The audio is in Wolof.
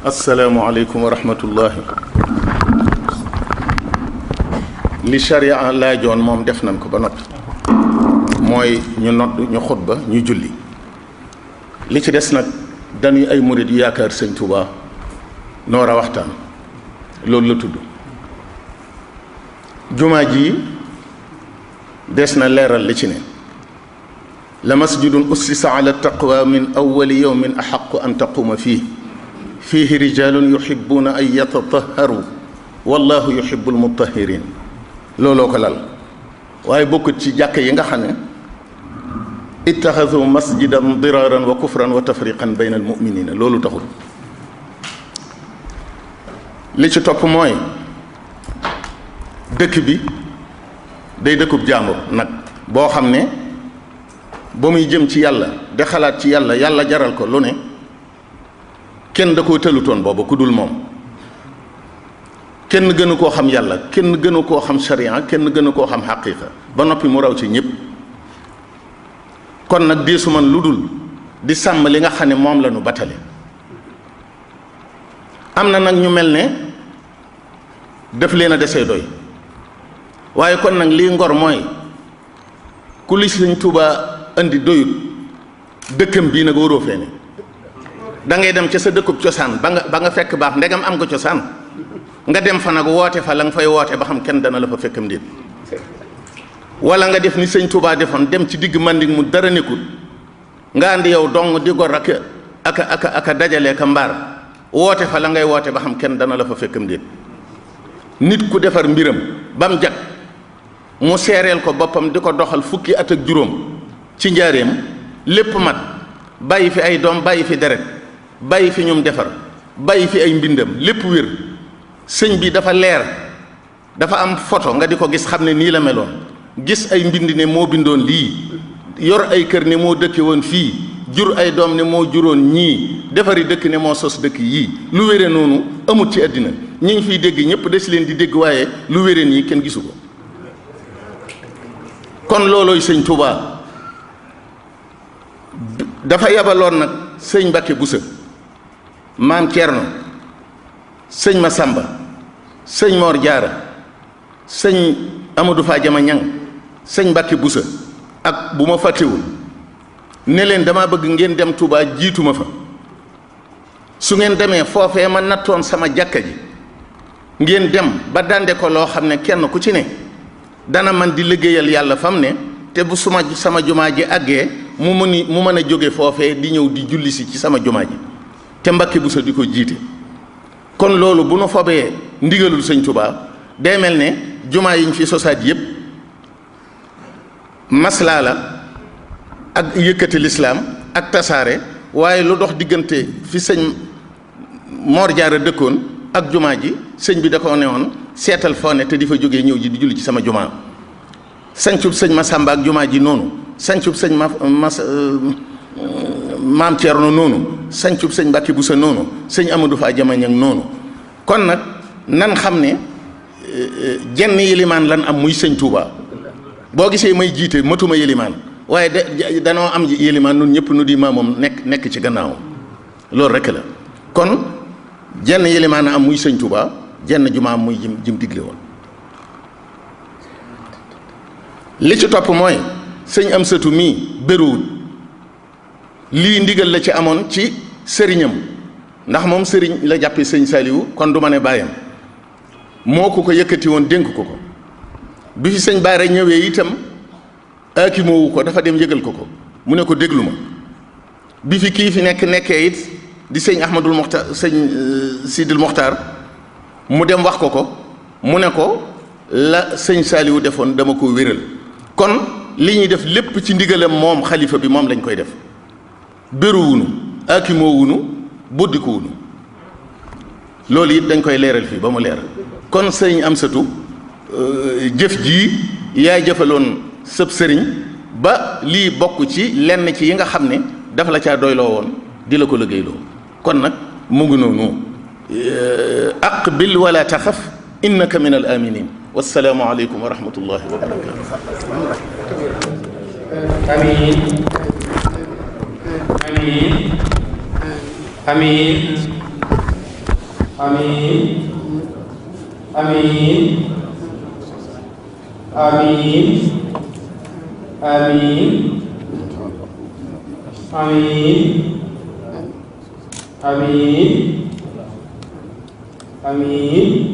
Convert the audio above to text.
asalaamualeykum wa rahmatullahi. li sharia laajoon moom def nañ ko ba noppi, mooy ñu nodd ñu xutba ñu julli. li ci des nag dañuy ay murid yu yaakaar sëñ Tuubaa noor a waxtaan, loolu la tudd. jumaa ji des na leeral li ci ne. la masjidun ussisa ala taqwa min awwali yawmin axaqu an taquma fiihi rijalun yuhibbuna an yatatahharu wallahu yuhibbul mutahhirin. looloo ko lal, waaye bokkut ci jàkk yi nga xam ne ittaxasu masjidan diraran wa kufran wa tafriqan bayna almuminina, loolu taxul. li ci topp mooy dëkk bi day dëkkub jàmbur nag boo xam ne ba muy jëm ci yàlla de xalaat ci yàlla, yàlla jaral ko lu ne, kenn da koo tëlutoon booba ku dul moom. kenn gënu koo xam yàlla, kenn gënu koo xam sharia, kenn gënu koo xam xaqiiqa, ba noppi mu raw ci ñëpp. kon nag deesu man lu dul di sàmm li nga xam ne moom la ñu batale. am na nag ñu mel ne def leen a desee doy, waaye kon nag lii ngor mooy ku li Sëñ Tuubaa indi doyut, dëkkam bii nag waroo fee ne. da ngay dem ca sa dëkkub cosaan ba nga fekk baax, ndegam am nga cosaan nga dem fa nag woote fa la nga fay woote ba xam kenn dana la fa fekkam déet. wala nga def ni Sëñ Tuubaa defoon, dem ci digg Manding mu dara nekkul, nga andi yow dong di gor aka dajale ka mbaar, woote fa la ngay woote ba xam kenn dana la fa fekkam déet. nit ku defar mbiram ba mu jag mu seereel ko boppam di ko doxal fukki at ak juróom ci njaareem, lépp mat, bàyyi fi ay doom, bàyyi fi deret, bàyyi fi ñum defar, bàyyi fi ay mbindam, lépp wér. sëñ bi dafa leer, dafa am photo nga di ko gis xam ne nii la meloon, gis ay mbind ne moo bindoon lii, yor ay kër ne moo dëkke woon fii, jur ay doom ne moo juróon ñii, defari dëkk ne moo sos dëkk yii. lu wére noonu amut ci àddina. ñi ngi fiy dégg ñëpp des leen di dégg, waaye lu wére nii kenn gisu ko. kon loolooy sëñ Tuubaa. dafa yabaloon nag sëñ Mbàkke Buso, maam Cerno, sëñ Masamba, sëñ Moor Jaara, sëñ Amadou Fadiama Ñang, sëñ Mbàkke Buso ak bu ma fàttewul, ne leen dama bëgg ngeen dem Touba jiitu ma fa. su ngeen demee foofee ma nattoon sama jàkka ji, ngeen dem ba dande ko loo xam ne kenn ku ci ne dana man di liggéeyal yàlla fam ne, te bu sama jumaa ji àggee mu mën a jóge foofee di ñëw di julli si ci sama jumaa ji, te Mbàkke Buso di ko jiite. kon loolu bu nu fobee ndigalul sëñ Tuubaa, day mel ne jumaa yi ñu fi sosaat yépp maslaa la ak yëkkati lislaam ak tasaare, waaye lu dox diggante fi sëñ Moor Jaara dëkkoon ak jumaa ji, sëñ bi da ko ne woon seetal foo ne te di fa jógee ñëw ji di julli ci sama jumaa. sancub sëñ Masamba ak jumaa ji noonu, sancub sëñ maam Ceerno noonu, sancub sëñ Mbàkke Buso noonu, sëñ Amadou Fadiama Ñang noonu. kon nag nan xam ne jenn yilimaan lan am muy sëñ Tuubaa. boo gisee may jiite matuma yilimaan, waaye danoo am yilimaan nun ñëpp nu di maamoom nekk ci gannaawam, loolu rekk la. kon jenn yilimaan am muy sëñ Tuubaa, jenn jumaa am muy jim digle woon. li ci topp mooy sëñ Amsatu mii bëriwul, lii ndigal la ci amoon ci sëriñam, ndax moom sëriñ la jàppe sëñ Saliou, kon du ma ne bàyyam, moo ko yëkkati woon dénk ko ko. bi fi sëñ Baara ñëwee itam aakimoo wu ko, dafa dem yëgal ko ko, mu ne ko déglu ma. bi fi kii fi nekkee it di sëñ Ahmadul Moxtaar, sëñ Sidil Moxtaar, mu dem wax ko mu ne ko la sëñ Saliou defoon dama ko wéral. kon li ñuy def lépp ci ndigalam moom xalifa bi moom lañ koy def, béruwunu, aakimoo wunu, boddiku wunu. loolu it dañ koy leeral fii ba mu leeral. kon sëñ Amsatu, jëf jii yaay jëfaloon sëb sëriñ ba lii bokk ci lenn ci yi nga xam ne dafa la caa doyloo woon di la ko liggéeyloo. kon nag mu ngi noonu, aqbil wala taxaf innaka min al aminin. wassalaamu aleykum wa rahmatullahi wa barakatuh. amiin amiin amiin amiin amiin amiin amiin amiin amiin amiin